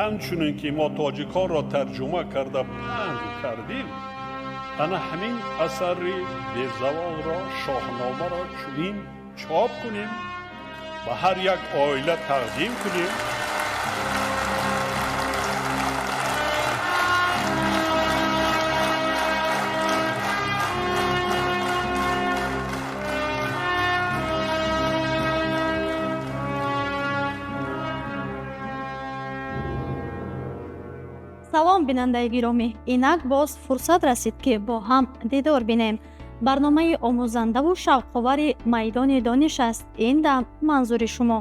Ҳамчунин ки мо тоҷиконро тарҷума карда паҳн кардем, ана ҳамин асари безаволро, Шоҳномаро чунин чоп кунем, ба ҳар як оила тақдим кунем. Салом, бинандаи гиромӣ! Инак боз фурсат расид, ки бо ҳам дидор бинем. Барномаи омӯзандаву шавқовари «Майдони дониш» аст ин дам манзури шумо,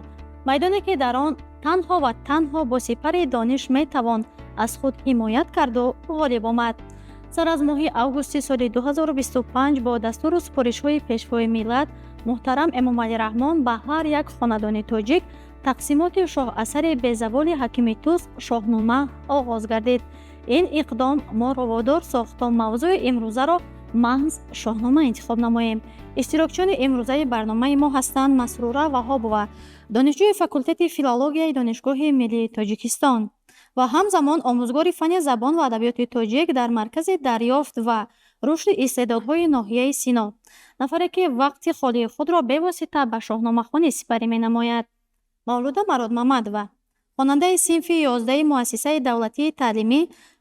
майдоне, ки дар он танҳо ва танҳо бо сипари дониш метавон аз худ ҳимоят карду ғолиб омад. Сар аз моҳи августи соли 2025 бо дастуру супоришҳои Пешвои миллат муҳтарам Эмомалӣ Раҳмон ба ҳар як хонадони тоҷик тақсимоти шоҳасари безаволи ҳакими Тӯс, Шоҳнома, оғоз гардид. Ин иқдом моро водор сохт, то мавзӯи имрӯзаро маҳз Шоҳнома интихоб намоем. Иштирокчиёни имрӯзаи барномаи мо ҳастанд: Масрура Ваҳобова, донишҷӯи факултети филологияи Донишгоҳи миллии Тоҷикистон ва ҳамзамон омӯзгори фанни забон ва адабиёти тоҷик дар Маркази дарёфт ва рушди истеъдодҳои ноҳияи Сино, нафаре, ки вақти холии худро бевосита ба шоҳномахонӣ сипарӣ менамояд; Мавлуда Мародмамадова, хонандаи синфи 11-и муассисаи давлатии таълимӣ,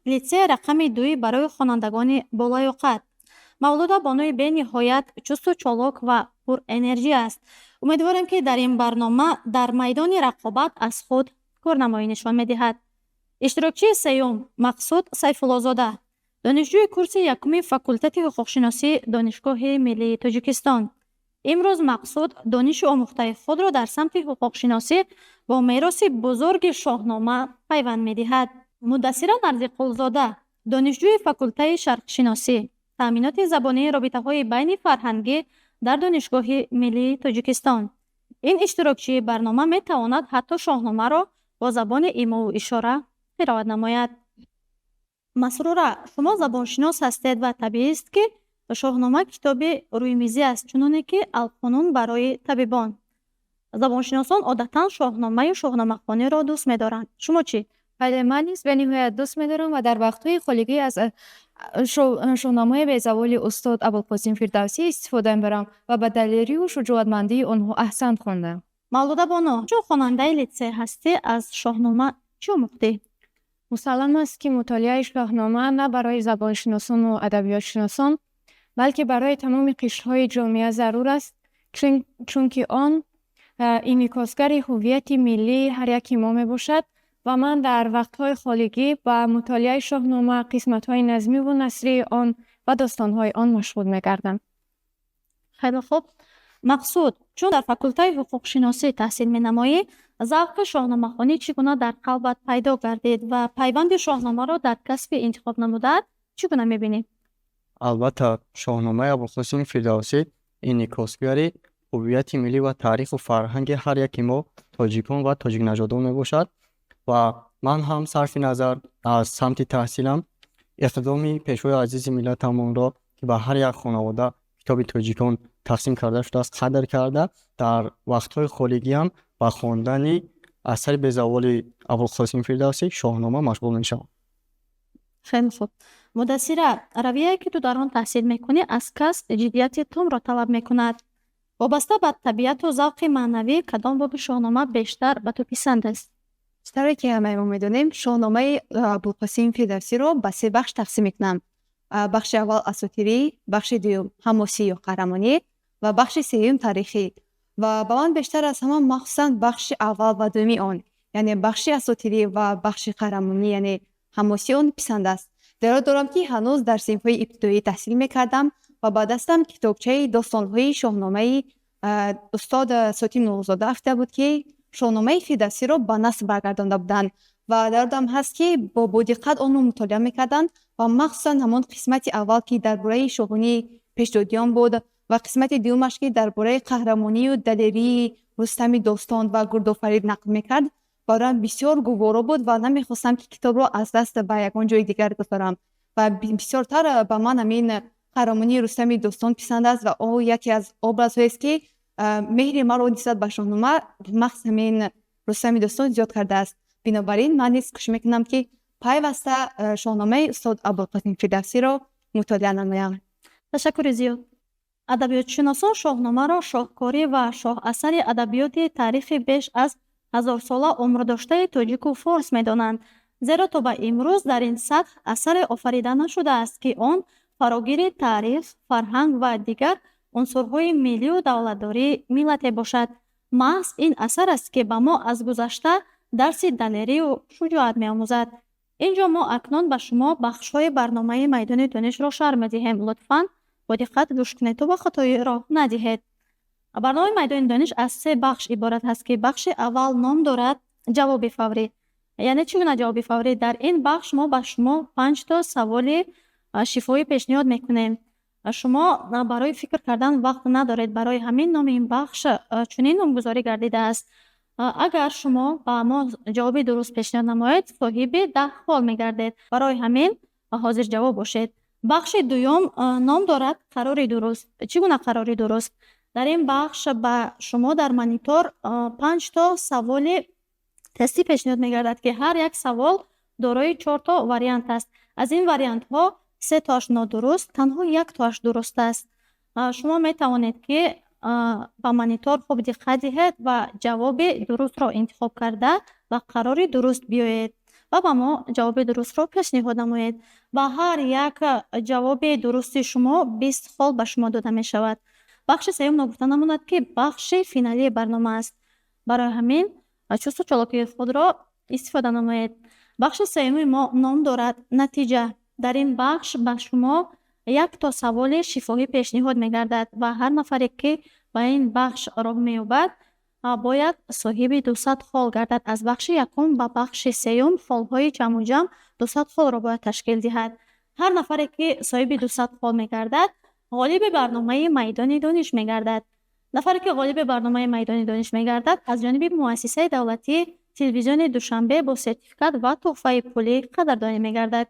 литсея рақами дуи барои хонандагони болаёқат. Мавлуда бонуи бениҳоят чусту чолок ва пурэнержӣ аст. Умедворем, ки дар ин барнома дар майдони рақобат аз худ корнамоӣ нишон медиҳад. Иштирокчии сеюм Мақсуд Сайфуллозода, донишҷӯи курси якуми факултети ҳуқуқшиносии Донишгоҳи миллии Тоҷикистон. Имрӯз Мақсуд дониши омӯхтаи худро дар самти ҳуқуқшиносӣ бо мероси бузурги Шоҳнома пайванд медиҳад. Муддассира Нарзиқулзода, донишҷӯи факултаи шарқшиносӣ, таъминоти забонии робитаҳои байни фарҳангӣ дар Донишгоҳи миллии Тоҷикистон. Ин иштирокчии барнома метавонад ҳатто Шоҳномаро бо забони имову ишора қироат намояд. Масрура, шумо забоншинос ҳастед ва табиист, ки Шоҳнома китоби рӯймизӣ аст, чуноне ки Алқонун барои табибон. Забоншиносон одатан Шоҳномаю шоҳномахониро дӯст медоранд. Шумо чӣ? Бале, ман низ бениҳоят дӯст медорам ва дар вақтҳои холигӣ аз Шоҳномаи безаволи устод Абулқосим Фирдавсӣ истифода мебарам ва ба далерию шуҷоатмандии онҳо аҳсан хондам. Мавлуда бону, чун хонандаи литсей ҳастӣ, аз Шоҳнома чӣ омӯхтӣ? Мусаллам аст, ки мутолиаи Шоҳнома на барои забоншиносону адабиётшиносон, балки барои тамоми қишрҳои ҷомеа зарур аст, чунки он инъикосгари ҳуввияти миллии ҳар яки мо мебошад. Ва ман дар вақтҳои холигӣ ба мутолиаи Шоҳнома, қисматҳои назмиву насрии он ва достонҳои он машғул мегардам. Хеле хуб. Мақсуд, чун дар факултаи ҳуқуқшиносӣ таҳсил менамоӣ, завқи шоҳномахонӣ чӣ гуна дар қалбат пайдо гардид ва пайванди Шоҳномаро дар касби интихобнамудаат чӣ гуна мебинӣ? Албатта, Шоҳномаи Абулқосими Фирдавсӣ инъикосгари ҳуввияти миллӣ ва таъриху фарҳанги ҳар яки мо тоҷикон ва тоҷикнажодон мебошад. Ва ман ҳам, сарфи назар аз самти таҳсилам, иқдоми Пешвои азизи миллатамонро, ки ба ҳар як хонавода китоби тоҷикон тақсим карда шудааст, қадр карда, дар вақтҳои холигиам ба хондани асари безаволи Абулқосими Фирдавсӣ, Шоҳнома, машғул мешавам. Хеле хуб. Мудассира, равияе, ки ту дар он таҳсил мекунӣ, аз кас ҷиддияти томро талаб мекунад. Вобаста ба табиату завқи маънавӣ, кадом боби Шоҳнома бештар ба ту писанд аст? Чӣ тавре ки ҳамаи мо медонем, Шоҳномаи Абулқосим Фирдавсиро ба се бахш тақсим мекунанд. Бахши аввал асотирӣ, бахши дуюм ҳамосӣ ё қаҳрамонӣ ва бахши сеюм таърихӣ. Ва ба ман бештар аз ҳама махсусан бахши аввал ва дуюми он, яъне бахши асотирӣ ва бахши қаҳрамонӣ, яъне ҳамосии он писанд аст. Дар ёд дорам, ки ҳанӯз дар синфҳои ибтидоӣ таҳсил мекардам ва ба дастам китобчаи достонҳои Шоҳномаи устод Сотим Нуғзода афтида буд, ки Шоҳномаи Фирдавсиро ба наср баргардонда буданд. Ва дар ёдам ҳаст, ки бо бодиққат онро мутолиа мекардам ва махсусан ҳамон қисмати аввал, ки дар бораи шоҳонии Пешдодиён буд, ва қисмати дуюмаш, ки дар бораи қаҳрамонию далерии Рустами достон ва Гурдофарид нақл мекард, бароям бисёр гуворо буд ва намехостам, ки китобро аз даст ба ягон ҷои дигар гузорам. Ва бисёртар ба ман ҳамин қаҳрамонии Рустами достон писанд аст ва ӯ яке аз образҳоест, ки меҳри маро нисбат ба Шоҳнома махз ҳамин Рустами достон зиёд кардааст. Бинобар ин ман низ кӯшиш мекунам, ки пайваста Шоҳномаи устод Абулқосим Фирдавсиро мутолиа намоям. Ташаккури зиёд. Адабиётшиносон Шоҳномаро шоҳкорӣ ва шоҳасари адабиёти таърихи беш аз ҳазорсола умрдоштаи тоҷику форс медонанд, зеро то ба имрӯз дар ин сатҳ асаре офарида нашудааст, ки он фарогири таърих, фарҳанг ва дигар унсурҳои миллию давлатдории миллате бошад. Маҳз ин асар аст, ки ба мо аз гузашта дарси далерию шуҷоат меомӯзад. Ин ҷо мо акнун ба шумо бахшҳои барномаи Майдони донишро шарҳ медиҳем. Лутфан бо диққат гӯш кунед, то ба хатоӣ роҳ надиҳед. Барномаи Майдони дониш аз се бахш иборат аст, ки бахши аввал ном дорад «Ҷавоби фаврӣ». Яъне чӣ гуна ҷавоби фаврӣ? Дар ин бахш мо ба шумо панҷто саволи шифоҳӣ пешниҳод мекунем. Шумо барои фикр кардан вақт надоред. Барои ҳамин номи ин бахш чунин номгузорӣ гардидааст. Агар шумо ба мо ҷавоби дуруст пешниҳод намоед, соҳиби 10 хол мегардед. Барои ҳамин ҳозирҷавоб бошед. Бахши дуюм ном дорад «Қарори дуруст». Чӣ гуна қарори дуруст? Дар ин бахш ба шумо дар монитор панҷто саволи тестӣ пешниҳод мегардад, ки ҳар як савол дорои чорто вариант аст. Аз ин вариантҳо се тоаш нодуруст, танҳо як тоаш дуруст аст. Шумо метавонед, ки ба монитор хуб диққат диҳед ва ҷавоби дурустро интихоб карда, ба қарори дуруст биёед ва ба мо ҷавоби дурустро пешниҳод намоед. Ба ҳар як ҷавоби дурусти шумо 20 хол ба шумо дода мешавад. Бахши сеюм ногуфта намонад, ки бахши финалии барнома аст. Барои ҳамин чусту чолокии худро истифода намоед. Бахши сеюми мо ном дорад «Натиҷа». Дар ин бахш ба шумо як то саволи шифоҳӣ пешниҳод мегардад ва ҳар нафаре, ки ба ин бахш роҳ меёбад, бояд соҳиби 200 хол гардад. Аз бахши якум ба бахши сеюм холҳои ҷамъу ҷамъ 200 холро бояд ташкил диҳад. Ҳар нафаре, ки соҳиби 200 хол мегардад, ғолиби барномаи Майдони дониш мегардад. Нафаре, ки ғолиби барномаи Майдони дониш мегардад, аз ҷониби муассисаи давлатии телевизиони Душанбе бо сертификат ва тӯҳфаи пулӣ қадрдонӣ мегардад.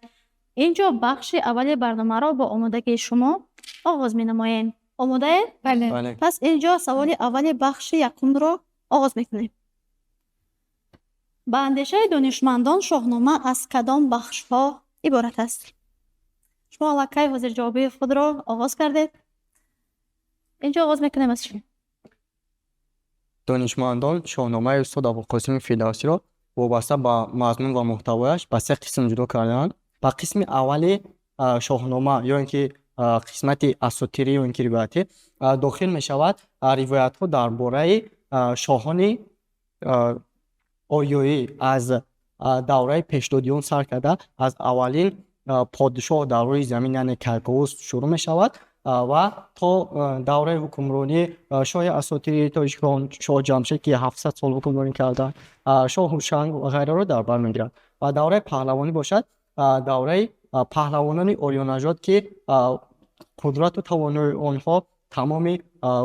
Ин ҷо бахши аввали барномаро бо омодагии шумо оғоз менамоем. Омодаед? Бале. Бале. Пас ин ҷо саволи аввали бахши якумро оғоз мекунем. Ба андешаи донишмандон, Шоҳнома аз кадом бахшҳо иборат аст? Шумо аллакай ҳозирҷавобии худро оғоз кардед. Ин ҷо оғоз мекунем аз шумо. Донишмандон Шоҳномаи устод Абулқосими Фирдавсиро вобаста ба мазмун ва муҳтавояш ба се қисм ҷудо кардаанд. Ба қисми аввали Шоҳнома ё ин ки қисмати асотирӣ ё ин ки ривоятӣ дохил мешавад ривоятҳо дар бораи шоҳони ориёӣ аз давраи пешдодиён сар карда, аз аввалин подшоҳ дар рӯи замин, яъне Кайковус шурӯъ мешавад ва то давраи ҳукмронии шоҳи асотирии тоҷикон, шоҳ Ҷамшед, ки 700 сол ҳукмронӣ карда, шоҳ Ҳушанг ва ғайраро дар бар мегирад. Ва давраи паҳлавонӣ бошад, давраи паҳлавонони ориёнажод, ки қудрату тавоноии онҳо тамоми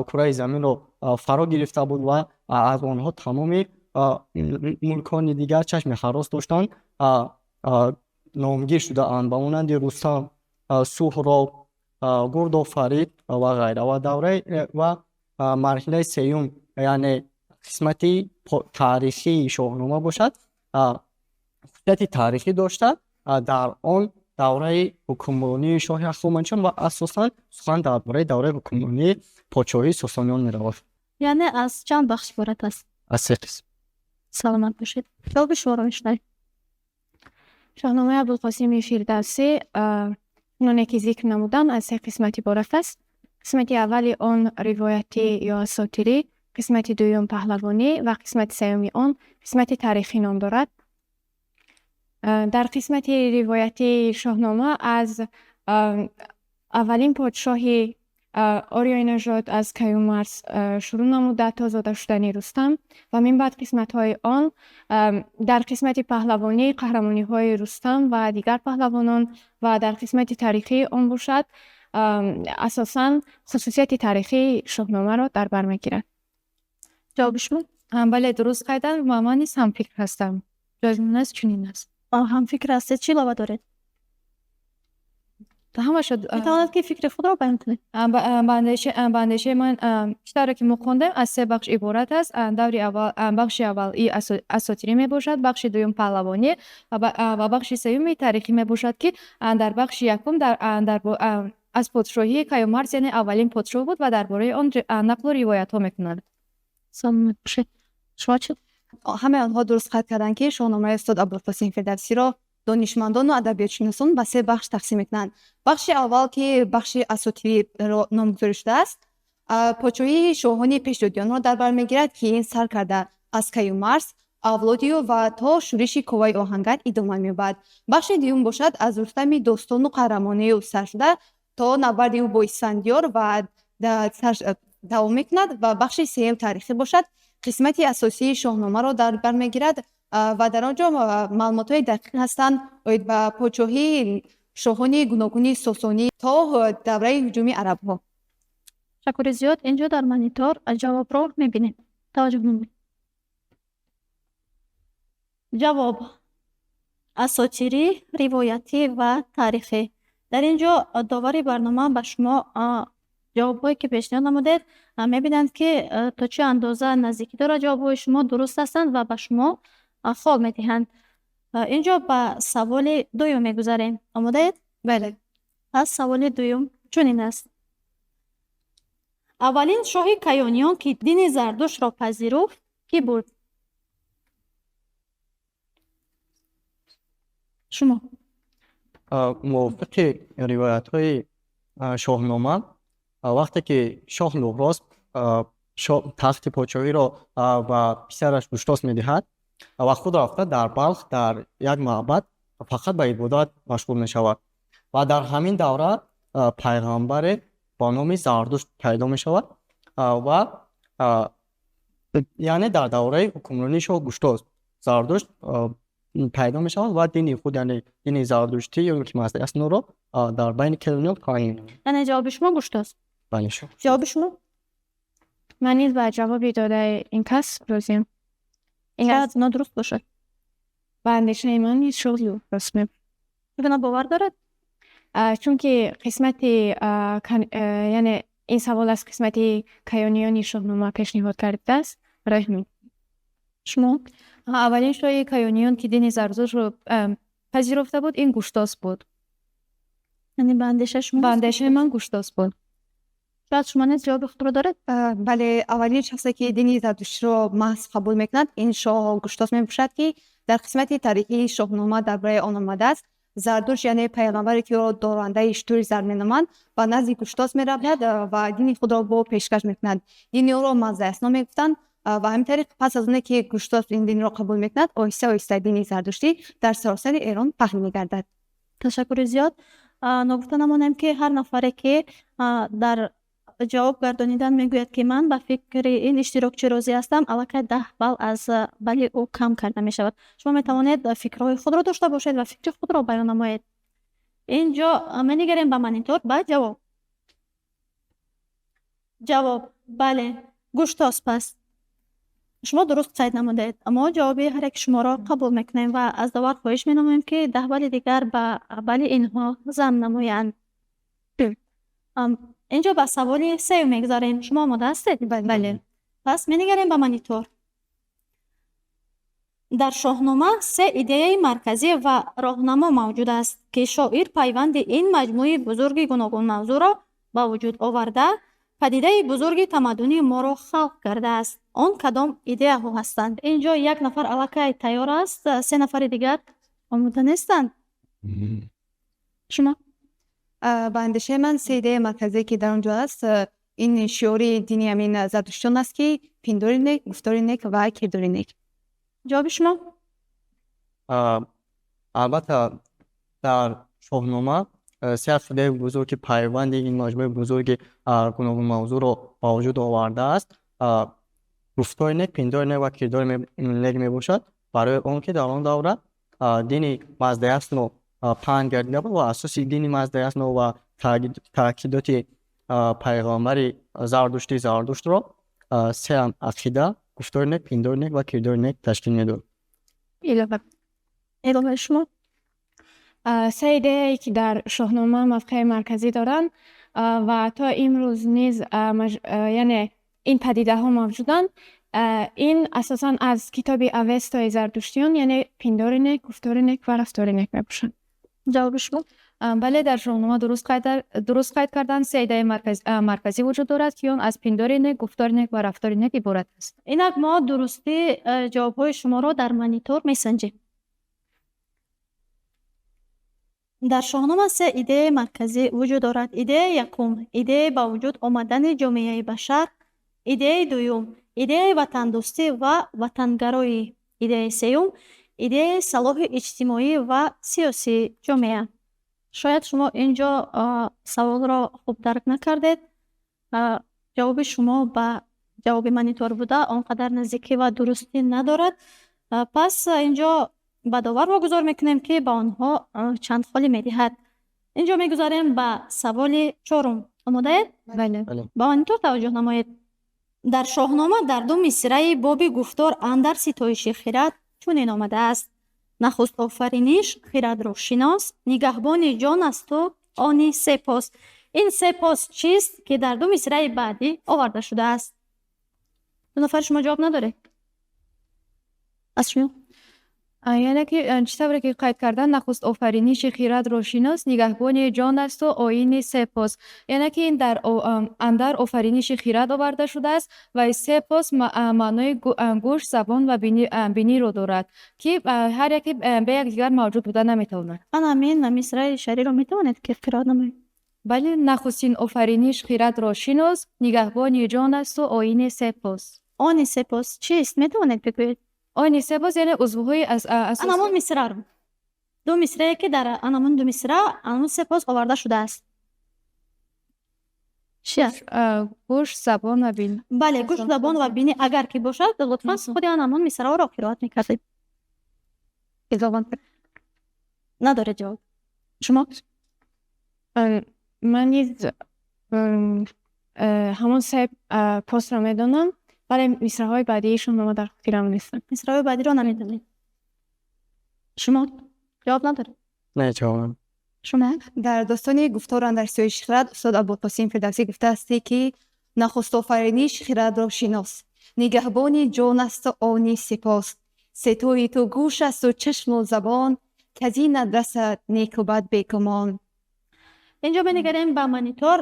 кураи заминро фаро гирифта буд ва аз онҳо тамоми мулкони дигар чашми ҳарос доштанд, номгир шудаанд, ба монанди Рустам, Суҳроб, Гурдофарид ва ғайра. Ва давраи ва марҳилаи сеюм, яъне қисмати таърихии Шоҳнома бошад, хусусияти таърихӣ дошта, дар он давраи ҳукмронии шоҳи Ҳахоманишиён ва асосан сухан дар бораи давраи ҳукмронии подшоҳии Сосониён меравад. Яъне аз чанд бахш иборат аст? Аз се қисм. Саломат бошед. Ҷавоби шуморо мешунавем. Шоҳномаи Абулқосими Фирдавсӣ, чуноне ки зикр намудам, аз се қисмат иборат аст. Қисмати аввали он ривоятӣ ё асотирӣ, қисмати дуюм паҳлавонӣ ва қисмати сеюми он қисмати таърихӣ ном дорад. Дар қисмати ривоятии Шоҳнома аз аввалин подшоҳи ориёинажод, аз Каюмарс шурӯъ намуда то зода шудани Рустам ва минбаъд қисматҳои он, дар қисмати паҳлавонӣ қаҳрамониҳои Рустам ва дигар паҳлавонон ва дар қисмати таърихии он бошад, асосан хусусияти таърихии Шоҳномаро дар бар мегирад. Ҷавоби шумо? Бале, дуруст қайдан ва ман низ ҳамфикр ҳастам. Ҷои аст, чунин аст. Ҳамфикр ҳастед, чӣ илова доред? Ҳамаша. Метавонад, ки фикри худро баён кунед. Ба андешаи ман, чӣ тавре ки мо хондем, аз се бахш иборат аст. Даври аввал, бахши аввал и асотирӣ мебошад, бахши дуюм паҳлавонӣ ва бахши сеюми таърихӣ мебошад, ки дар бахши якум аз подшоҳии Каюмарс, яъне аввалин подшоҳ буд ва дар бораи он нақлу ривоятҳо мекунад. Саломат бошед. Шумо чӣ? Ҳамаи онҳо дуруст қайд карданд, ки Шоҳномаи устод Абулқосим Фирдавсиро донишмандону адабиётшиносон ба се бахш тақсим мекунанд. Бахши аввал, ки бахши асотириро номгузорӣ шудааст, подшоҳии шоҳони пешдодиёнро дар бар мегирад, ки ин сар карда аз Каюмарс, авлоди ӯ ва то шӯриши Коваи Оҳангар идома меёбад. Бахши дуюм бошад, аз Рустами достону қаҳрамонии ӯ сар шуда то набарди ӯ бо Исфандиёр ва давом мекунад, ва бахши сеюм таърихӣ бошад, қисмати асосии Шоҳномаро дар бар мегирад ва дар он ҷо маълумотҳои дақиқ ҳастанд оид ба подшоҳии шоҳони гуногуни Сосонӣ то давраи ҳуҷуми арабҳо. Ташаккури зиёд. Инҷо дар монитор ҷавобро мебинем. Таваҷҷӯҳ намоед. Ҷавоб: асотирӣ, ривоятӣ ва таърихӣ. Дар ин ҷо довари барнома ба шумо ҷавобҳое, ки пешниҳод намудед, мебинанд, ки то чӣ андоза наздикӣ дорад, ҷавобҳои шумо дуруст ҳастанд ва ба шумо хол медиҳанд. Инҷо ба саволи дуюм мегузарем. Омодаед? Бале. Пас саволи дуюм чунин аст: аввалин шоҳи каёниён, ки дини Зардуштро пазируфт, кӣ буд? Шумо. Мувофиқи ривоятҳои Шоҳнома, вақте ки шоҳ Луҳросп тахти подшоҳиро ба писараш Гуштосп медиҳад ва худ рафта дар Балх дар як маъбад фақат ба ибодат машғул мешавад ва дар ҳамин давра пайғамбаре ба номи Зардушт пайдо мешавад ва яъне дар давраи ҳукмронии шоҳ Гуштосп Зардушт пайдо мешавад ва дини худ, яъне дини зардуштӣ ё ки маздаясноро дар байни каёниён паҳн менамояд. Яъне ҷавоби шумо Гуштосп? Бале. Ҷавоби шумо? Ман низ ба ҷавоби додаи ин кас розиам. Шояд нодуруст бошад. Ба андешаи ман низ шоҳ Луҳросп. Чӣ гуна бовар доред? Чунки қисмати, яъне ин савол аз қисмати каёниёни Шоҳнома пешниҳод кардааст, барои ҳамин. Шумо? Аввалин шоҳи каёниён, ки дини Зардуштро пазируфта буд, ин Гуштосп буд. Яъне ба андешаи шумо? Ба андешаи ман, Гуштосп буд. Шояд шумо низ ҷавоби худро доред? Бале, аввалин шахсе, ки дини зардуштиро маҳз қабул мекунад, ин шоҳ Гуштосп мебошад, ки дар қисмати таърихии Шоҳнома дар бораи он омадааст. Зардушт, яъне пайғамбаре, ки ӯро дорандаи шутури зард меноманд, ба назди Гуштосп меравад ва дини худро бо пешкаш мекунад. Дини ӯро Маздаясно мегуфтанд ва ҳамин тариқ, пас аз оне ки Гуштосп ин динро қабул мекунад, оҳиста оҳиста дини зардуштӣ дар саросари Эрон паҳн мегардад. Ташаккури зиёд. Ногуфта намонем, ки ҳар нафаре, ки дар ҷавоб гардонидан мегӯяд, ки ман ба фикри ин иштирокчӣ розӣ ҳастам, аллакай 10 балл аз балли ӯ кам карда мешавад. Шумо метавонед фикрҳои худро дошта бошед ва фикри худро баён намоед. Инҷо менигарем ба монитор, ба ҷавоб. Ҷавоб: бале, Гуштосп аст. Шумо дуруст қайд намудед. Мо ҷавоби ҳар яки шуморо қабул мекунем ва аз довар хоҳиш менамоем, ки 10 балли дигар ба балли инҳо зам намоянд. Инҷо ба саволи сеюм мегузарем. Шумо омода ҳастед? Бале. Пас менигарем ба монитор. Дар Шоҳнома се идеяи марказӣ ва роҳнамо мавҷуд аст, ки шоир пайванди ин маҷмӯи бузурги гуногунмавзӯъро ба вуҷуд оварда, падидаи бузурги тамаддуни моро халқ кардааст. Он кадом идеяҳо ҳастанд? Инҷо як нафар аллакай тайёр аст, се нафари дигар омода нестанд. Шумо? Ба андешаи ман, се идеяи марказие, ки дар он ҷо аст, ин шиори дини ҳамин зардуштиён аст, ки пиндори нек, гуфтори нек ва кирдори нек. Ҷавоби шумо? Албатта, дар Шоҳнома се ақидаи бузург, ки пайванди ин маҷмӯи бузурги гуногунмавзӯъро ба вуҷуд овардааст, гуфтори нек, пиндори нек ва кирдори нек мебошад, барои он ки дар он давра дини маздаясно паҳн гардида буд ва асоси дини маздаясно ва таъкидоти пайғамбари зардуштӣ Зардуштро се ақида: гуфтори нек, пиндори нек ва кирдори нек ташкил медод. Иловаи шумо? Се идеяе, ки дар Шоҳнома мавқеи марказӣ доранд ва то имрӯз низ, яъне ин падидаҳо мавҷуданд, ин асосан аз китоби Авестои зардуштиён, яъне пиндори нек, гуфтори нек ва рафтори нек мебошанд. Ҷавоби шумо? Бале, дар Шоҳнома дуруст қайд карданд, се идеяи марказӣ вуҷуд дорад, ки он аз пиндори нек, гуфтори нек ва рафтори нек иборат аст. Инак мо дурустии ҷавобҳои шуморо дар монитор месанҷем. Дар Шоҳнома се идеяи марказӣ вуҷуд дорад. Идеяи якум — идеяи ба вуҷуд омадани ҷомеаи башар. Идеяи дуюм — идеяи ватандӯстӣ ва ватангароӣ. Идеяи сеюм — идеяи салоҳи иҷтимоӣ ва сиёсии ҷомеа. Шояд шумо ин ҷо саволро хуб дарк накардед. Ҷавоби шумо ба ҷавоби монитор буда он қадар наздикӣ ва дурустӣ надорад. Пас ин ҷо ба довар вогузор мекунем, ки ба онҳо чанд холӣ медиҳад. Ин ҷо мегузарем ба саволи чорум. Омодаед? Бале. Ба монитор таваҷҷӯҳ намоед. Дар Шоҳнома дар ду мисраи боби гуфтор андар ситоиши хирад чунин омадааст: нахуст офариниш хирадро шинос, нигаҳбони ҷон асту они сепос. Ин се пос чист, ки дар ду мисраи баъдӣ оварда шудааст? Ду нафари шумо ҷавоб надоред? Аз шумо? Яъне ки, чӣ тавре ки қайд карданд, нахуст офариниши хирадро шинос, нигаҳбони ҷон асту оини се пос. Яъне ки ин дар андар офариниши хирад оварда шудааст ва се пос маънои гӯш, забон ва биниро дорад, ки ҳар яке бе якдигар мавҷуд буда наметавонад. Ана ҳамин мисраи шеъриро метавонед ки қироат намоед? Бале, нахустин офариниш хирадро шинос, нигаҳбони ҷон асту оини се пос. Они се пос чист, метавонед бигӯед? Оини се пос, яъне узвҳои Ана ҳамон мисраро, ду мисрае, ки дар ана ҳамон ду мисра ҳамон се пос оварда шудааст, чи аст? Гӯш, забон ва бинӣ. Бале, гӯш, забон ва бинӣ. Агар ки бошад, лутфан худи ан ҳамон мисраҳоро қироат мекардед. Надоред ҷавоб шумо? Ман низ ҳамон се посро медонам, вале мисраҳои баъдии Шоҳнома дар хотирам нестанд. Мисраҳои баъдиро намедонед. Шумо ҷавоб надоред? Не, ҷавоб надорам. Шумо? Дар достони гуфтор андар ситоиши хирад устод Абулқосим Фирдавсӣ гуфтааст, ки нахуст офариниш хирадро шинос, нигаҳбони ҷон асту они сипос. Сетои ту гӯш асту чашму забон, каз ин надрасад неку бад бегумон. Инҷо менигарем ба монитор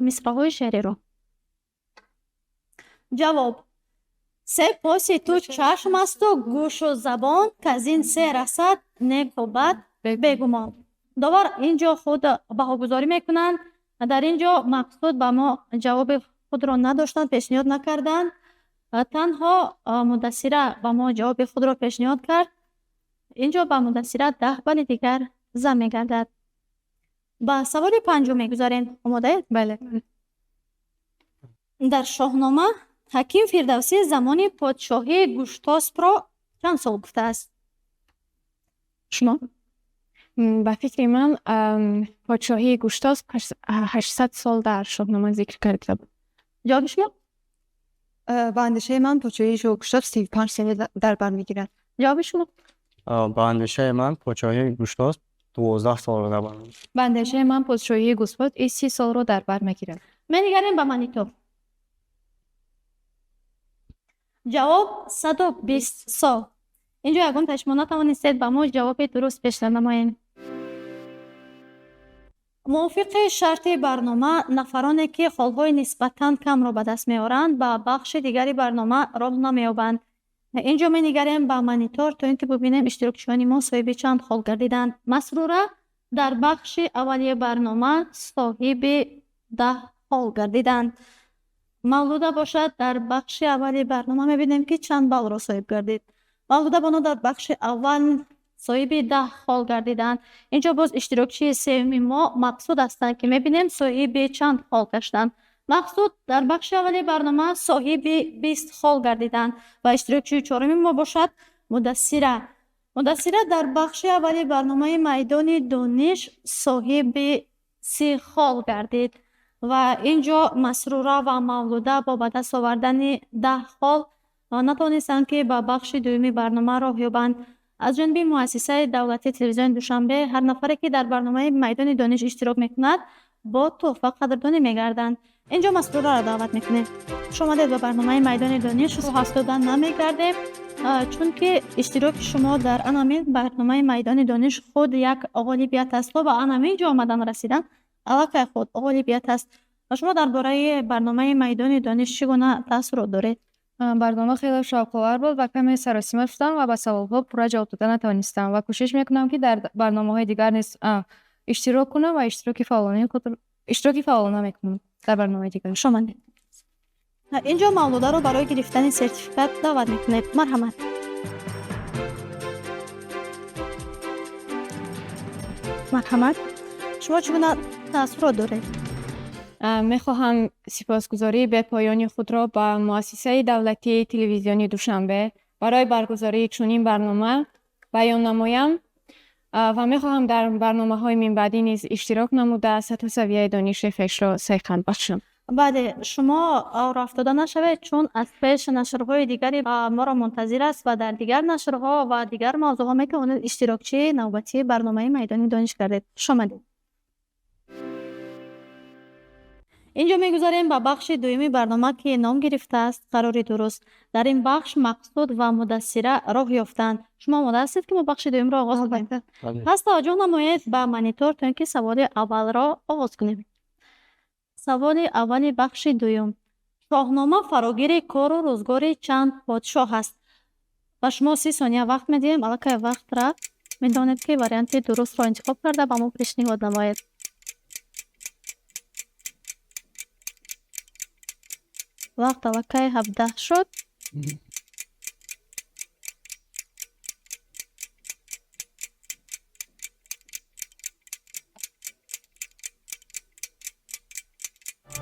мисраҳои шеъриро. Ҷавоб: се поси ту чашм асту гӯшу забон, каз ин се расад неку бад бегумон. Довар ин ҷо худ баҳогузорӣ мекунанд. Дар ин ҷо мақсуд ба мо ҷавоби худро надоштанд, пешниҳод накарданд. Танҳо Мудассира ба мо ҷавоби худро пешниҳод кард. Ин ҷо ба Мудассира 10 балли дигар зам мегардад. Ба саволи панҷум мегузарем. Омодаед? Бале. Дар Шоҳнома ҳаким Фирдавсӣ замони подшоҳии Гуштоспро чанд сол гуфтааст? Шумо? Ба фикри ман, подшоҳии Гуштосп 800 сол дар Шоҳнома зикр карда буд. Ҷавоби шумо? Ба андешаи ман, подшоҳии Гуштосп 35 сола дар бар мегирад. Ҷавоби шумо? Ба андешаи ман, подшоҳии Гуштосп 12 солро дар бар мегирад. Ба андешаи ман, подшоҳии Гуштосп 30 солро дар бар мегирад. Менигарем ба монитор. Ҷавоб: 120 сол. Инҷо ягон шумо натавонистед ба мо ҷавоби дуруст пешниҳод намоед. Мувофиқи шарти барнома, нафароне, ки холҳои нисбатан камро ба даст меоранд, ба бахши дигари барнома роҳ намеёбанд. Инҷо менигарем ба монитор, то ин ки бубинем иштирокчиёни мо соҳиби чанд хол гардиданд. Масрура дар бахши аввалии барнома соҳиби 10 хол гардиданд. Мавлуда бошад, дар бахши аввали барнома мебинем, ки чанд баллро соҳиб гардид. Мавлуда боно дар бахши аввал соҳиби 10 хол гардиданд. Инҷо боз иштирокчии сеюми мо Мақсуд ҳастанд, ки мебинем соҳиби чанд хол гаштанд. Мақсуд дар бахши аввали барнома соҳиби 20 хол гардиданд ва иштирокчии чоруми мо бошад Мудассира. Мудассира дар бахши аввали барномаи Майдони дониш соҳиби 30 хол гардид ва инҷо Масрура ва Мавлуда бо ба даст овардани 10 хол натавонистанд, ки ба бахши дуюми барнома роҳ ёбанд. Аз ҷониби муассисаи давлатии телевизиони Душанбе ҳар нафаре, ки дар барномаи Майдони дониш иштирок мекунад, бо тӯҳфа қадрдонӣ мегарданд. Инҷо Масрураро даъват мекунем. Хуш омадед ба барномаи Майдони дониш. Роҳ афтода намегардем, чунки иштироки шумо дар анамин барномаи Майдони дониш худ як ғолибият аст. То ба анамин ҷо омадан расидан аллакай худ ғолибият аст. Ва шумо дар бораи барномаи Майдони дониш чӣ гуна таассурот доред? Барнома хеле шавқовар буд ва каме саросима шудам ва ба саволҳо пурра ҷавоб дода натавонистам ва кӯшиш мекунам, ки дар барномаҳои дигар низ иштирок кунам ва иштироки фаъолона мекунам дар барномаи дигар. Хуш омадед. Инҷо Мавлударо барои гирифтани сертификат даъват мекунем. Марҳамат. Марҳамат. Шумо чӣ гуна таассурот доред? Мехоҳам сипосгузории бепоёни худро ба муассисаи давлатии телевизиони Душанбе барои баргузории чунин барнома баён намоям ва мехоҳам дар барномаҳои минбаъдӣ низ иштирок намуда сатҳу савияи дониши хешро сайқал бахшам. Бале, шумо роҳафтода нашавед, чун аз пеш нашрҳои дигари моро мунтазир аст ва дар дигар нашрҳо ва дигар мавзӯъҳо метавонед иштирокчии навбатии барномаи Майдони дониш гардед. Хуш омадед. Инҷо мегузарем ба бахши дуюми барнома, ки ном гирифтааст Қарори дуруст. Дар ин бахш Мақсуд ва Мудассира роҳ ёфтанд. Шумо омода ҳастед, ки мо бахши дуюмро оғоз кунем? Пас таваҷҷӯҳ намоед ба монитор, то ин ки саволи аввалро оғоз кунем. Саволи аввали бахши дуюм. Шоҳнома фарогири кору рӯзгори чанд подшоҳ аст. Ба шумо 30 сония вақт медиҳем. Аллакай вақт рафт. Медонед, ки варианти дурустро интихоб карда ба мо пешниҳод намоед. Вақт аллакай 17 шуд.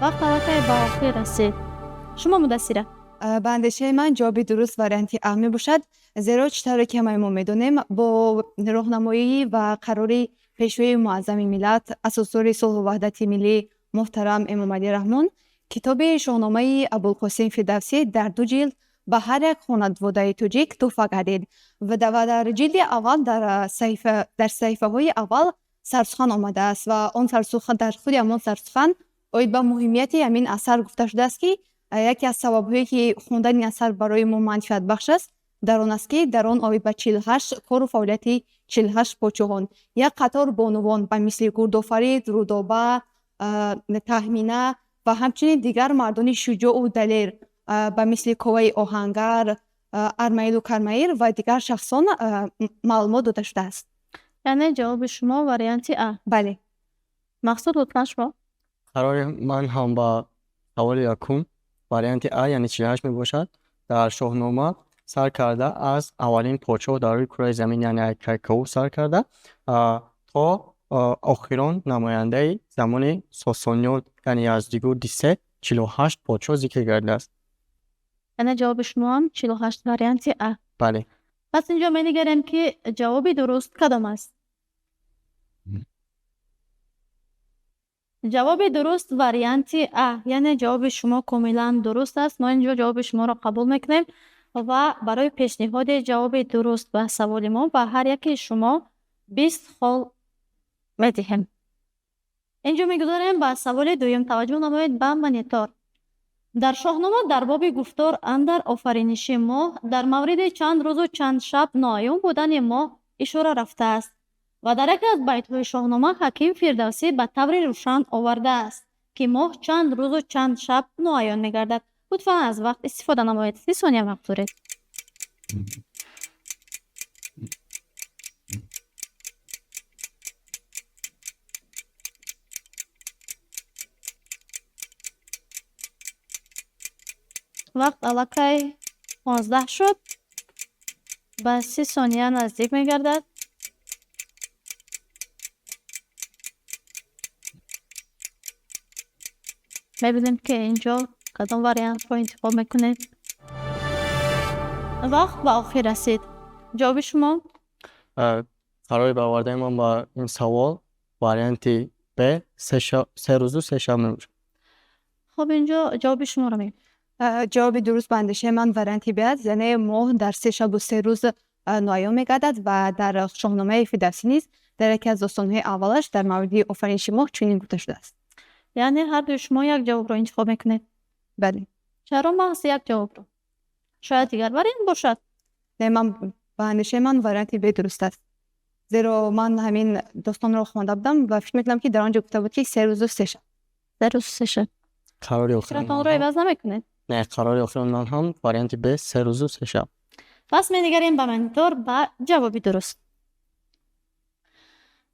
Вақт аллакай ба охир расид. Шумо, Мудассира? Ба андешаи ман, ҷавоби дуруст варианти А мебошад, зеро чӣ тавре ки ҳамаи мо медонем, бо роҳнамоӣ ва қарори Пешвои муаззами миллат, асосгузори сулҳу ваҳдати миллӣ муҳтарам Эмомалӣ Раҳмон, китоби Шоҳномаи Абулқосим Фирдавсӣ дар ду ҷилд ба ҳар як хонаводаи тоҷик тӯҳфа гардид ва дар ҷилди аввал дар саҳифаҳои аввал сарсухан омадааст ва он сарсухан, дар худи ҳамон сарсухан оид ба муҳимияти ҳамин асар гуфта шудааст, ки яке аз сабабҳое, ки хондани асар барои мо манфиатбахш аст, дар он аст, ки дар он оид ба 48 кору фаъолияти 48 подшоҳон, як қатор бонувон ба мисли Гурдофарид, Рудоба, Таҳмина ва ҳамчунин дигар мардони шуҷоъу далер ба мисли Коваи Оҳангар, Армаилу Кармаир ва дигар шахсон маълумот дода шудааст. Яъне ҷавоби шумо варианти А? Бале. Мақсуд, лутфан шумо. Қарори ман ҳам ба саволи якум варианти А, яъне 48 мебошад. Дар Шоҳнома сар карда аз аввалин подшоҳ дар рӯи кураи замин, яъне Кайковус сар карда то охирон намояндаи замони Сосониён, яъне Яздигурди се, 48 подшоҳ зикр гардидааст. Яъне ҷавоби шумоам 48, варианти А? Бале. Пас инҷо менигарем, ки ҷавоби дуруст кадом аст. Ҷавоби дуруст варианти А, яъне ҷавоби шумо комилан дуруст аст. Мо инҷо ҷавоби шуморо қабул мекунем ва барои пешниҳоди ҷавоби дуруст ба саволи мо ба ҳар яки шумо 20 хол медиҳем. Инҷо мегузорем ба саволи дуюм. Таваҷҷӯҳ намоед ба монитор. Дар Шоҳнома дар боби гуфтор андар офариниши моҳ дар мавриди чанд рӯзу чанд шаб ноаён будани моҳ ишора рафтааст ва дар яке аз байтҳои Шоҳнома ҳаким Фирдавсӣ ба таври рӯшан овардааст, ки моҳ чанд рӯзу чанд шаб ноаён мегардад. Лутфан аз вақт истифода намоед. 30 сония вақт доред. Вақт аллакай 15 шуд, ба 30 сония наздик мегардад. Мебинем, ки инҷо кадом вариантро интихоб мекунед. Вақт ба охир расид. Ҷавоби шумо? Қарори баровардани ман ба ин савол варианти Б, се рӯзу се шаб мебошад. Хуб, инҷо ҷавоби шуморо мегӯем. Ҷавоби дуруст ба андешаи ман варианти Б аст, яъне моҳ дар се шабу се рӯз ноаён мегардад ва дар Шоҳномаи Фирдавсӣ низ дар яке аз достонҳои аввалаш дар мавриди офариниши моҳ чунин гуфта шудааст. Яъне ҳар дуи шумо як ҷавобро интихоб мекунед? Бале. Чаро маҳз як ҷавобро? Шояд дигар вариант бошад? Не, ман ба андешаи ман варианти Б дуруст аст. Зеро ман ҳамин достонро хонда будам ва фикр мекунам, ки дар он ҷо гуфта буд, ки 3 рӯзу 3 шаб. 3 рӯзу 3 шаб. Қарори охири Фикратонро иваз намекунед? Не, қарори охири ман ҳам варианти Б, 3 рӯзу 3 шаб. Пас менигарем ба монитор, ба ҷавоби дуруст.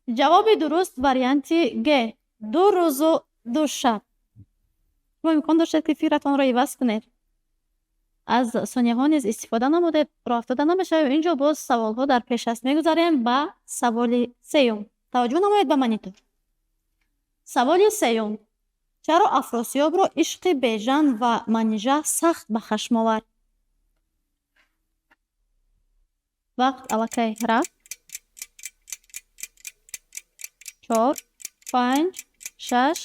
Ҷавоби дуруст варианти Г, 2 рӯзу 2 шаб. Шумо имкон доштед, ки фикратонро иваз кунед, аз сонияҳо низ истифода намудед. Роҳ афтода намешавем, инҷо боз саволҳо дар пеш аст. Мегузарем ба саволи сеюм. Таваҷҷӯҳ намоед ба монитор. Саволи сеюм: чаро Афросиёбро ишқи Бежан ва Манижа сахт ба хашм овард? Вақт аллакай рафт. Чор, панҷ, шаш.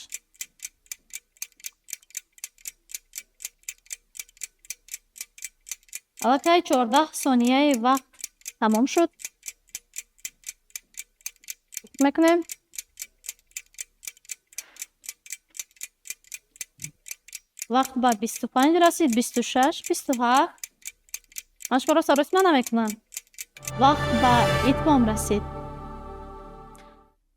Аллакай 14 сонияи вақт тамом шуд. Фикр мекунем. Вақт ба 25 расид, 26, 27. Ман шуморо саросима намекунам. Вақт ба итмом расид.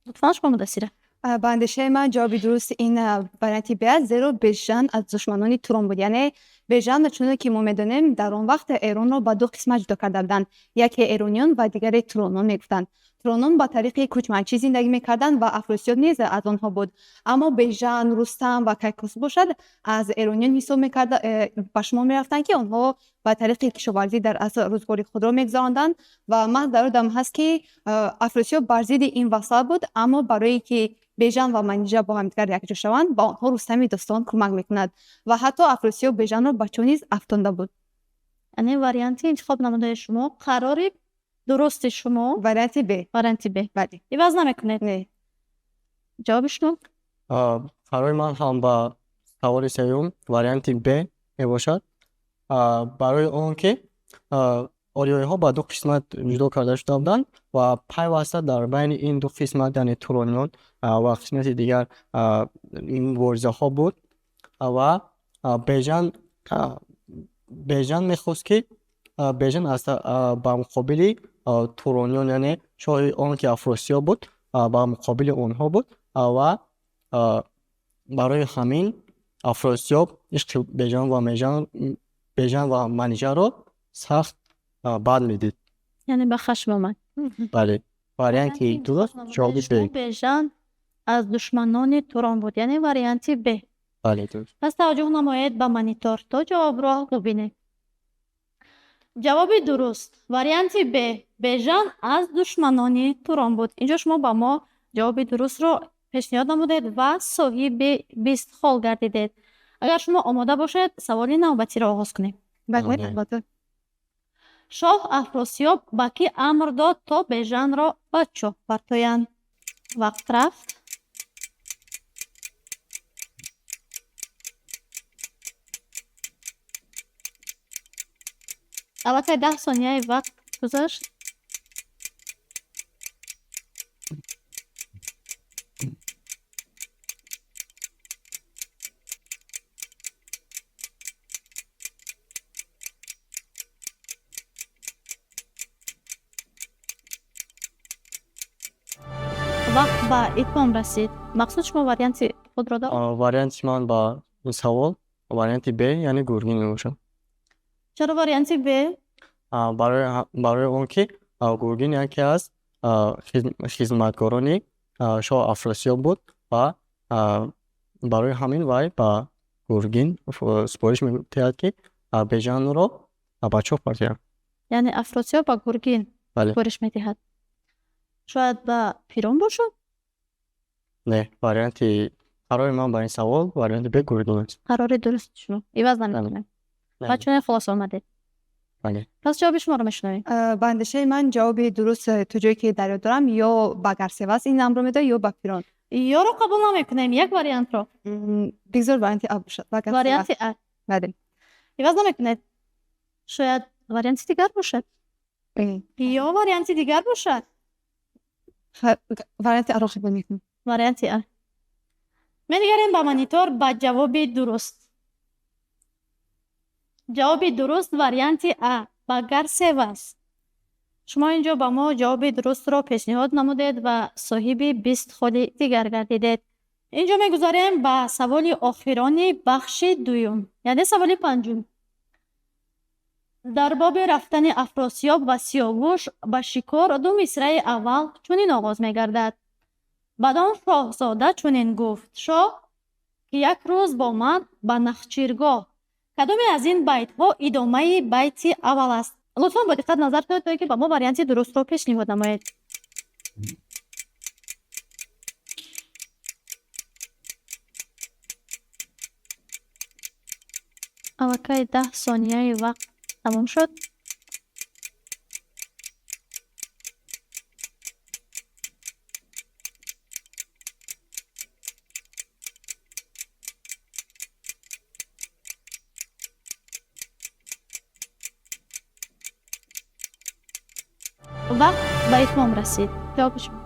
Лутфан, шумо, Мудассира. Ба андешаи ман ҷавоби дуруст ин варианти Б аст, зеро Бежан аз душманони Турон буд. Яъне Бежан, чуноне ки мо медонем, дар он вақт Эронро ба ду қисмат ҷудо карда буданд: яке эрониён ва дигаре туронон мегуфтанд. Туронон ба тариқи кӯчманчӣ зиндагӣ мекарданд ва Афросиёб низ аз онҳо буд. Аммо Бежан, Рустам ва Кайкос бошад, аз эрониён ҳисоб мекарда ба шумор мерафтанд, ки онҳо ба тариқи кишоварзӣ дар асл рӯзгори худро мегузаронданд. Ва маҳз дар он дам ҳаст, ки Афросиёб бар зидди ин васла буд, аммо барое ки Бежан ва Манижа бо ҳамдигар якҷо шаванд, ба онҳо Рустами достон кӯмак мекунад ва ҳатто Афросиёб Бежанро ба чоҳ низ афтонда буд. Яъне варианти интихоб намудаи шумо, қарори дурусти шумо? Варианти Б. Варианти Б. Бале. Иваз намекунед? Не. Ҷавоби шумо? Қарори ман ҳам ба саволи сеюм варианти Б мебошад, барои он ки ориёиҳо ба ду қисмат ҷудо карда шуда буданд ва пайваста дар байни ин ду қисмат, яъне турониён ва қисмати дигар, муборизаҳо буд ва Бежан мехост, ки Бежан ба муқобили турониён, яъне шоҳи он ки Афросиёб буд, ба муқобили онҳо буд ва барои ҳамин Афросиёб ишқи Бежан ва Манижаро сахт бад медид. Яъне ба хашм омад. Бале, варианти дуруст ҷавоби Б. Бежан аз душманони Турон буд, яъне варианти Б. Бале, дуруст. Пас таваҷҷӯҳ намоед ба монитор, то ҷавобро бубинед. Ҷавоби дуруст варианти Б, Бежан аз душманони Турон буд. Инҷо шумо ба мо ҷавоби дурустро пешниҳод намудед ва соҳиби 20 хол гардидед. Агар шумо омода бошед, саволи навбатиро оғоз кунем. Бале, албатта. Шоҳ Афросиёб ба кӣ амр дод, то Бежанро ба чоҳ партоянд? Вақт рафт. Аллакай 10 сонияи вақт гузашт. Вақт ба итмом расид. Мақсуд, шумо варианти худро доред? Варианти ман ба ин савол варианти Б, яъне Гургин мебошад. Чаро варианти Б? Барои он ки Гургин яке аз хизматгорони шоҳ Афросиёб буд ва барои ҳамин вай ба Гургин супориш медиҳад, ки Бежанро ба чоҳ партояд. Яъне Афросиёб ба Гургин супориш медиҳад. Шояд ба Пирон бошад? Не, варианти қарори ман ба ин савол варианти Б, Гургин аст. Қарори дуруст шумо иваз намекунем ва чунин хулоса омадед? Бале. Пас ҷавоби шуморо мешунавем. Ба андешаи ман ҷавоби дуруст, то ҷое ки дар ёд дорам, ё ба Гарсевас ин амрро медиҳад, ё ба Пирон. Ёро қабул намекунем, як вариантро. Бигзор варианти А бошад. Варианти А. Бале. Иваз намекунед? Шояд варианти дигар бошад? Ё варианти дигар бошад? Варианти Аро қабул мекунам. Варианти А. Менигарем ба монитор, ба ҷавоби дуруст. Ҷавоби дуруст варианти А, ба Гарсев аст. Шумо ин ҷо ба мо ҷавоби дурустро пешниҳод намудед ва соҳиби 20 холи дигар гардидед. Ин ҷо мегузарем ба саволи охирони бахши дуюм, яъне саволи панҷум. Дар боби рафтани Афросиёб ва Сиёвуш ба шикор ду мисраи аввал чунин оғоз мегардад: бадон шоҳзода чунин гуфт шоҳ, ки як рӯз бо ман ба нахчиргоҳ. Кадоме аз ин байтҳо идомаи байти аввал аст? Лутфан бо диққат назар кунед, то ин ки ба мо варианти дурустро пешниҳод намоед. Аллакай 10 сонияи вақт тамом шуд. Вақт ба итмом расид. Ҷавоби шумо?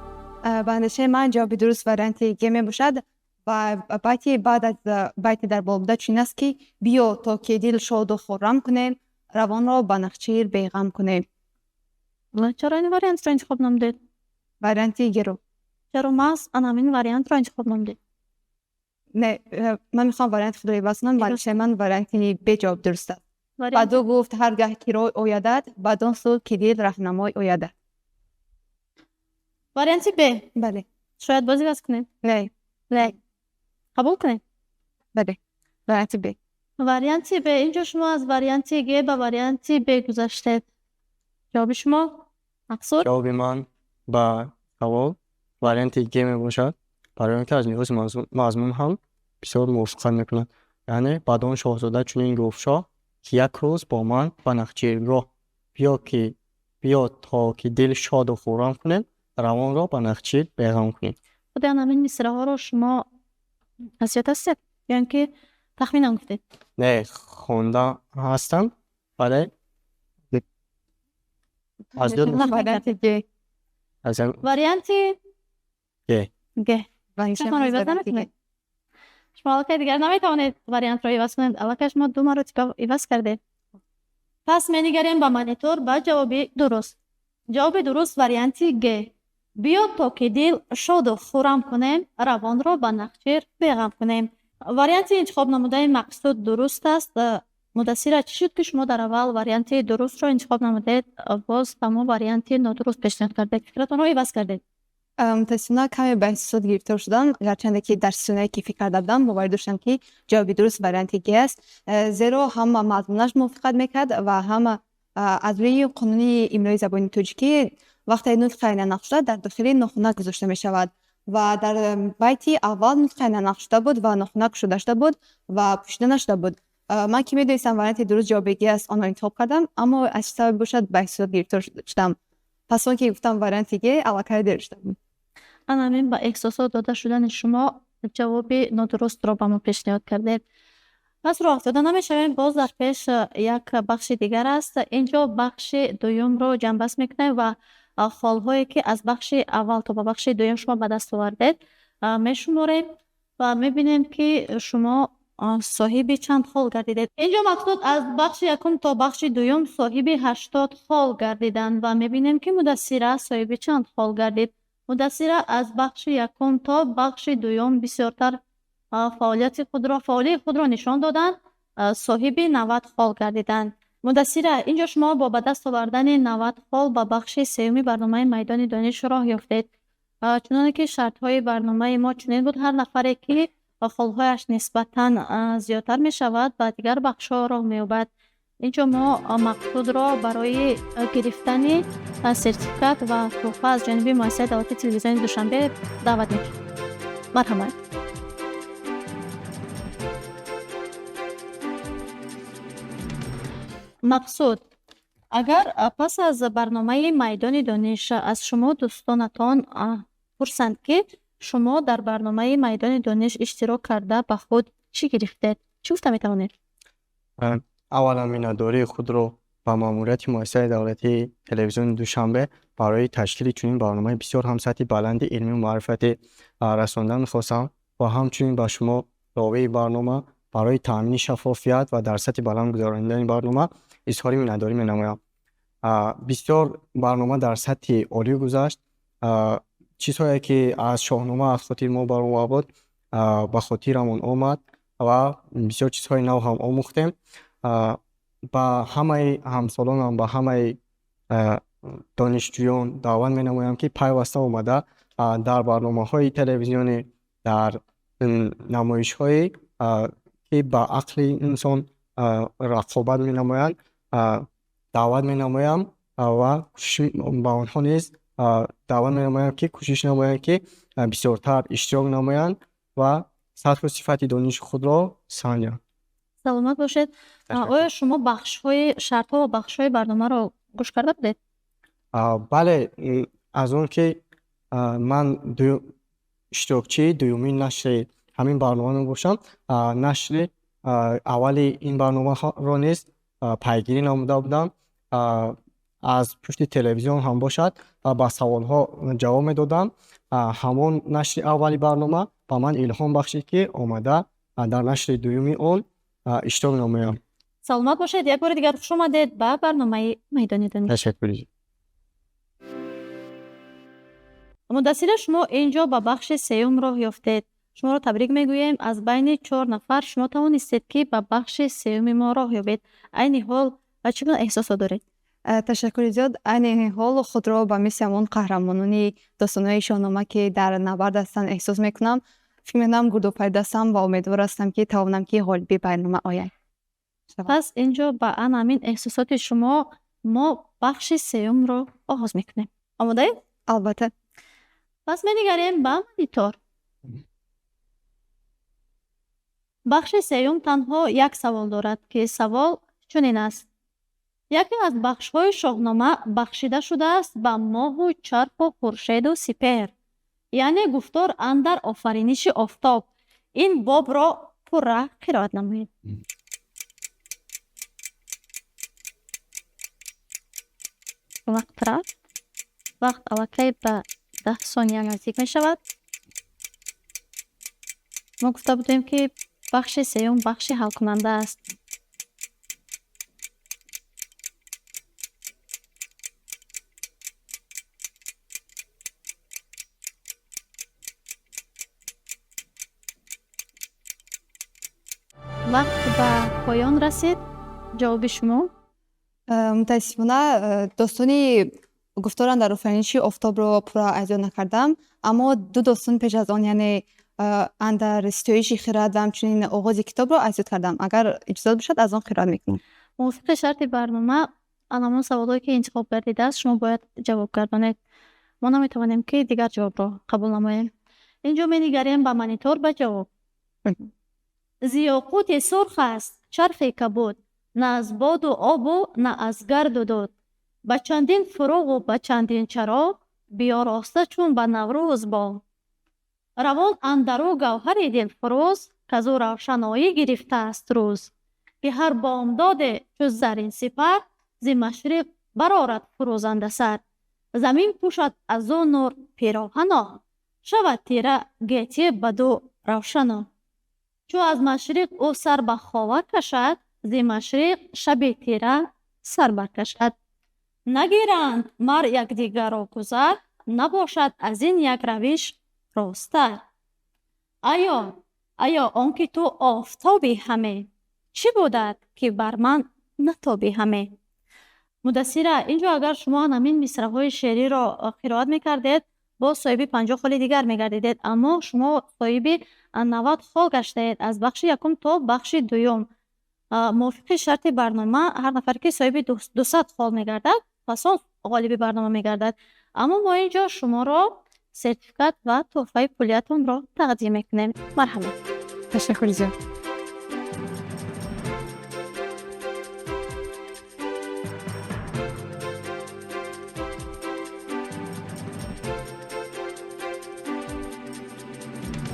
Ба андешаи ман ҷавоби дуруст варианти Г мебошад ва байти баъд аз байти дар боло буда чунин аст, ки биё то ки дил шоду хуррам кунем, равонро ба нахчир беғам кунем. Чаро ин вариантро интихоб намудед? Варианти Гро. Чаро маҳз ана ҳамин вариантро интихоб намудед? Не, ман мехоҳам варианти худро иваз кунам. Ба андешаи ман варианти Б ҷавоб дуруст аст. Баъду гуфт ҳар гаҳ ки рой оядад, бадон сӯ ки дил раҳнамой оядад. Варианти Б? Бале. Шояд боз иваз кунем? Не. Не. Қабул кунем? Бале. Варианти Б. Варианти Б. Инҷо шумо аз варианти Г ба варианти Б гузаштед. Ҷавоби шумо, Мақсуд? Ҷавоби ман ба савол варианти Г мебошад, барои он ки аз лиҳози мазмун ҳам бисёр мувофиқат мекунад. Яъне бадон шоҳзода чунин гуфт шоҳ, ки як рӯз бо ман ба нахчиргоҳ биё то ки дил шоду хуррам кунем, равонро ба нахчир беғам кунем. Худи ана ҳамин мисраҳоро шумо аз ёд ҳастед ё ин ки тахминан гуфтед? Не, хонда ҳастам, вале аз ёд Варианти Г. Варианти Г. Г. Шумо иваз намекунед? Шумо аллакай дигар наметавонед вариантро иваз кунед. Аллакай шумо ду маротиба иваз кардед. Пас менигарем ба монитор, ба ҷавоби дуруст. Ҷавоби дуруст варианти Г. Биё то ки дил шоду хуррам кунем, равонро ба нахчир беғам кунем. Варианти интихоб намудаи Мақсуд дуруст аст. Мудассира, чӣ шуд, ки шумо дар аввал варианти дурустро интихоб намудед, боз ба мо варианти нодуруст пешниҳод кардед, фикратонро иваз кардед? Мутаассифона, каме ба эҳсосот гирифтор шудам, гарчанде ки дар сунае ки фикр карда будам, боварӣ доштам, ки ҷавоби дуруст варианти Г аст, зеро ҳама мазмунаш мувофиқат мекард ва ҳама аз рӯи қонуни имлои забони тоҷикӣ вақте нутқи нанақшуда дар дохили нохунак гузошта мешавад ва дар байти аввал нутқи нанақшуда буд ва нохунак кушода шуда буд ва пӯшида нашуда буд. Ман ки медонистам варианти дуруст ҷавоби Г аст, онро интихоб кардам, аммо аз чӣ сабаб бошад, ба эҳсосот гирифтор шудам. Пас он ки гуфтам варианти Г, аллакай дер шуда буд. Ана ҳамин ба эҳсосот дода шудани шумо ҷавоби нодурустро ба мо пешниҳод кардед. Пас роҳ афтода намешавем, боз дар пеш як бахши дигар аст. Инҷо бахши дуюмро ҷамъбаст мекунем ва холҳое ки аз бахши аввал то ба бахши дуюм шумо ба даст овардед, мешуморем ва мебинем, ки шумо соҳиби чанд хол гардидед. Инҷо Мақсуд аз бахши якум то бахши дуюм соҳиби 80 хол гардиданд ва мебинем, ки Мудассира соҳиби чанд хол гардид. Мудассира аз бахши якум то бахши дуюм бисёртар фаъолияти худро, фаъолии худро нишон доданд, соҳиби 90 хол гардиданд. Мудассира, инҷо шумо бо ба даст овардани 90 хол ба бахши сеюми барномаи Майдони дониш роҳ ёфтед. Чуноне ки шартҳои барномаи мо чунин буд, ҳар нафаре ки холҳояш нисбатан зиёдтар мешавад, ба дигар бахшҳо роҳ меёбад. Инҷо мо Мақсудро барои гирифтани сертификат ва тӯҳфа аз ҷониби муассисаи давлатии телевизиони Душанбе даъват мекунем. Марҳамат. Мақсуд, агар пас аз барномаи Майдони дониш аз шумо дӯстонатон пурсанд, ки шумо дар барномаи Майдони дониш иштирок карда ба худ чӣ гирифтед, чӣ гуфта метавонед? Аввалан, миннатдории худро Ба маъмурияти муассисаи давлатии телевизиони Душанбе барои ташкили чунин барномаи бисёр ҳам сатҳи баланди илмию маърифатӣ расонда мехостам ва ҳамчунин ба шумо, ровии барнома, барои таъмини шаффофият ва дар сатҳи баланд гузаронидани барнома изҳори миннатдорӣ менамоям. Бисёр барнома дар сатҳи олӣ гузашт. Чизҳое ки аз Шоҳнома аз хотири мо баромада буд, ба хотирамон омад ва бисёр чизҳои нав ҳам омӯхтем. Ба ҳамаи ҳамсолонам, ба ҳамаи донишҷӯён даъват менамоям, ки пайваста омада дар барномаҳои телевизионӣ, дар намоишҳое ки ба ақли инсон рақобат менамоянд, даъват менамоям ва ба онҳо низ даъват менамоям, ки кӯшиш намоянд, ки бисёртар иштирок намоянд ва сатҳу сифати дониши худро санҷанд. Саломат бошед. Оё шумо бахшҳои шартҳо ва бахшҳои барномаро гӯш карда будед? Бале, аз он ки ман иштирокчии дуюмин нашри ҳамин барнома мебошам, нашри аввали ин барномаро низ пайгирӣ намуда будам. Аз пушти телевизион ҳам бошад, ба саволҳо ҷавоб медодам. Ҳамон нашри аввали барнома ба ман илҳом бахшид, ки омада дар нашри дуюми он иштирок намоям. Саломат бошед. Як бори дигар хуш омадед ба барномаи Майдони дониш. Ташаккур. Мудассира, шумо ин ҷо ба бахши сеюм роҳ ёфтед. Шуморо табрик мегӯем. Аз байни чор нафар шумо тавонистед, ки ба бахши сеюми мо роҳ ёбед. Айни ҳол чӣ гуна эҳсосот доред? Ташаккури зиёд. Айни ҳол худро ба мисли ҳамон қаҳрамонони достонҳои Шоҳнома, ки дар набард ҳастанд, эҳсос мекунам. Фикр мекунам, гурдофарид ҳастам ва умедвор ҳастам, ки тавонам, ки ғолиби барнома оям. Пас ин ҷо ба ан ҳамин эҳсосоти шумо мо бахши сеюмро оғоз мекунем. Омодаед? Албатта. Пас менигарем ба монитор. Бахши сеюм танҳо як савол дорад, ки савол чунин аст: яке аз бахшҳои Шоҳнома бахшида шудааст ба моҳу чарху хуршеду сипеҳр, яъне гуфтор андар офариниши офтоб. Ин бобро пурра қироат намоед. Вақт рафт. Вақт аллакай ба 10 сония наздик мешавад. Мо гуфта будем, ки бахши сеюм бахши ҳалкунанда аст. Вақт ба поён расид. Ҷавоби шумо? Мутаассифона, достони гуфторан дар офариниши офтобро пурра аз ёд накардам, аммо ду достон пеш аз он, яъне андар ситоиши хирад ва ҳамчунин оғози китобро аз ёд кардам. Агар иҷозат бошад, аз он қироат мекунам. Мувофиқи шарти барнома, ҳамон саволҳое ки интихоб гардидааст, шумо бояд ҷавоб гардонед. Мо наметавонем, ки дигар ҷавобро қабул намоем. Ин ҷо менигарем ба монитор, ба ҷавоб. Зи ёқути сурх аст чархи кабуд, на аз боду обу на аз гарду дуд. Ба чандин фуруғу ба чандин чароғ биёроста чун ба Наврӯз боғ. Равон андару гавҳари дилфурӯз, казу равшаноӣ гирифтааст рӯз. Ки ҳар бомдоде чу зарин сипар зи машриқ барорад фурӯзанда сар. Замин пӯшад аз ӯ нур пироҳано, шавад тира гетӣ баду равшано. Чу аз машриқ ӯ сар ба ховар кашад, зи машриқ шаби тира сар баркашад. Нагиранд мар якдигарро гузар, набошад аз ин як равиш росттар. Аё, аё, он ки ту офтоби ҳаме, чӣ будад, ки бар ман натобӣ ҳаме? Мудассира, ин ҷо агар шумо ҳамин мисраҳои шеъриро қироат мекардед, боз соҳиби 50 холи дигар мегардидед, аммо шумо соҳиби 90 хол гаштаед аз бахши якум то бахши дуюм. Мувофиқи шарти барнома, ҳар нафаре ки соҳиби 200 хол мегардад, пас он ғолиби барнома мегардад. Аммо мо ин ҷо шуморо сертификат ва тӯҳфаи пулиятонро тақдим мекунем. Марҳамат. Ташаккури зиёд.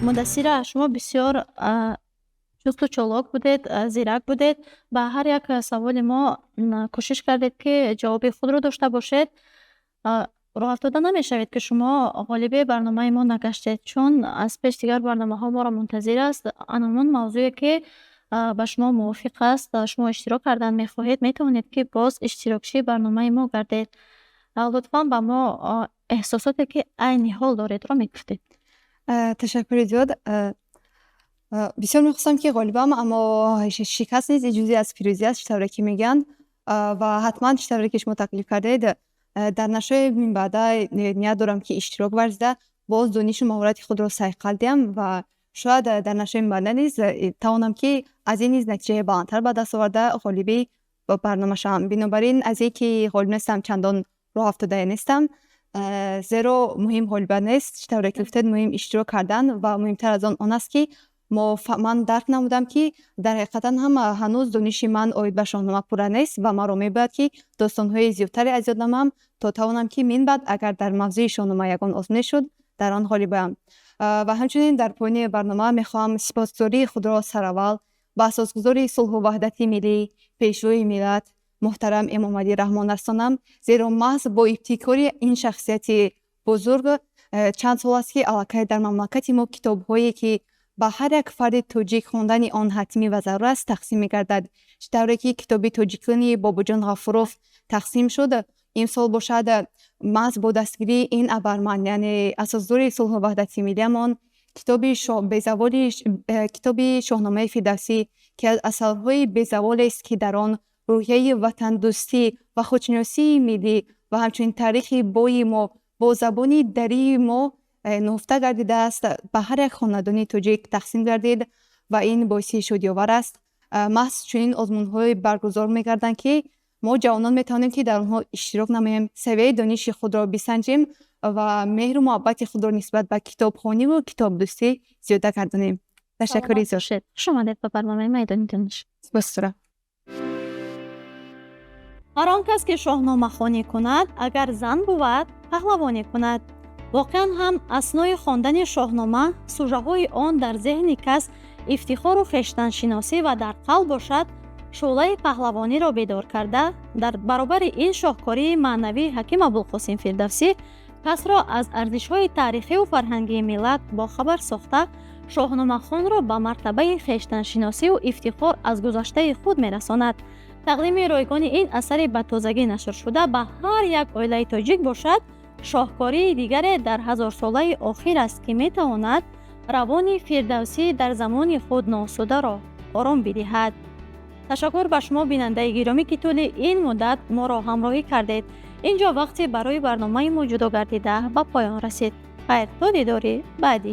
Мудассира, шумо бисёр Чусту чолок будед, зирак будед, ба ҳар як саволи мо кӯшиш кардед, ки ҷавоби худро дошта бошед. Роҳафтода намешавед, ки шумо ғолиби барномаи мо нагаштед, чун аз пеш дигар барномаҳо моро мунтазир аст. Ана ҳамон мавзӯе, ки ба шумо мувофиқ аст, шумо иштирок кардан мехоҳед, метавонед, ки боз иштирокчии барномаи мо гардед. Лутфан ба мо эҳсосоте, ки айни ҳол доредро, мегуфтед. Ташаккури зиёд. Бисёр мехостам, ки ғолибам, аммо шикаст низ ҷузъе аз пирӯзӣ аст, чӣ тавре ки мегӯянд. Ва ҳатман, чӣ тавре ки шумо таклиф кардед, дар нашрҳои минбаъда ният дорам, ки иштирок варзида, боз донишу маҳорати худро сайқал диҳам ва шояд дар нашрҳои минбаъда низ тавонам, ки аз ин низ натиҷаи баландтар ба даст оварда, ғолиби барнома шавам. Бинобар ин, аз ин ки ғолиб нестам, чандон роҳафтодае нестам, зеро муҳим ғолибият нест, чӣ тавре ки гуфтед, муҳим иштирок кардан ва муҳимтар аз он он аст, ки ман дарк намудам, ки дар ҳақиқатан ҳам ҳанӯз дониши ман оид ба Шоҳнома пурра нест ва маро мебояд, ки достонҳои зиёдтаре аз ёд намоям, то тавонам, ки минбаъд агар дар мавзӯи Шоҳнома ягон озмуне шуд, дар он ғолиб оям. Ва ҳамчунин дар поёни барнома мехоҳам сипосгузории худро сараввал ба асосгузори сулҳу ваҳдати миллӣ, Пешвои миллат, муҳтарам Эмомалӣ Раҳмон расонам, зеро маҳз бо ибтикори ин шахсияти бузург чанд сол аст, ки аллакай дар мамлакати мо китобҳое, ки ба ҳар як фарди тоҷик хондани он ҳатмӣ ва зарур аст, тақсим мегардад. Чӣ тавре ки китоби Тоҷикони Бобоҷон Ғафуров тақсим шуд, имсол бошад, маҳз бо дастгирии ин абарманд, яъне асосгузори сулҳу ваҳдати миллиамон, китоби безаволи китоби Шоҳномаи Фирдавсӣ, ки аз асарҳои безаволест, ки дар он рӯҳияи ватандӯстӣ ва худшиносии миллӣ ва ҳамчунин таърихи бои мо бо забони дарии мо нуҳуфта гардидааст, ба ҳар як хонадони тоҷик тақсим гардид ва ин боиси шодиовар аст. Маҳз чунин озмунҳое баргузор мегарданд, ки мо ҷавонон метавонем, ки дар онҳо иштирок намоем, савияи дониши худро бисанҷем ва меҳру муҳаббати худро нисбат ба китобхониву китобдӯстӣ зиёда гардонем. Ташаккури зиёд. Хуш омадед ба барномаи Майдони дониш. Сипосгузорам. Ҳар он кас, ки шоҳномахонӣ кунад, агар зан бувад, паҳлавонӣ кунад. Воқеан ҳам, аснои хондани Шоҳнома сужаҳои он дар зеҳни кас ифтихору хештаншиносӣ ва дар қалб бошад, шӯълаи паҳлавониро бедор карда, дар баробари ин шоҳкории маънавии ҳаким Абулқосим Фирдавсӣ касро аз арзишҳои таърихиву фарҳангии миллат бохабар сохта, шоҳномахонро ба мартабаи хештаншиносиву ифтихор аз гузаштаи худ мерасонад. Тақдими ройгони ин асари ба тозагӣ нашршуда ба ҳар як оилаи тоҷик бошад, шоҳкории дигаре дар ҳазорсолаи охир аст, ки метавонад равони фирдавсӣ дар замони худ ноосударо ором бидиҳад. Ташаккур ба шумо, бинандаи гиромӣ, ки тӯли ин муддат моро ҳамроҳӣ кардед. Ин ҷо вақте барои барномаи мо ҷудо гардида ба поён расид. Хайр, то дидори баъдӣ.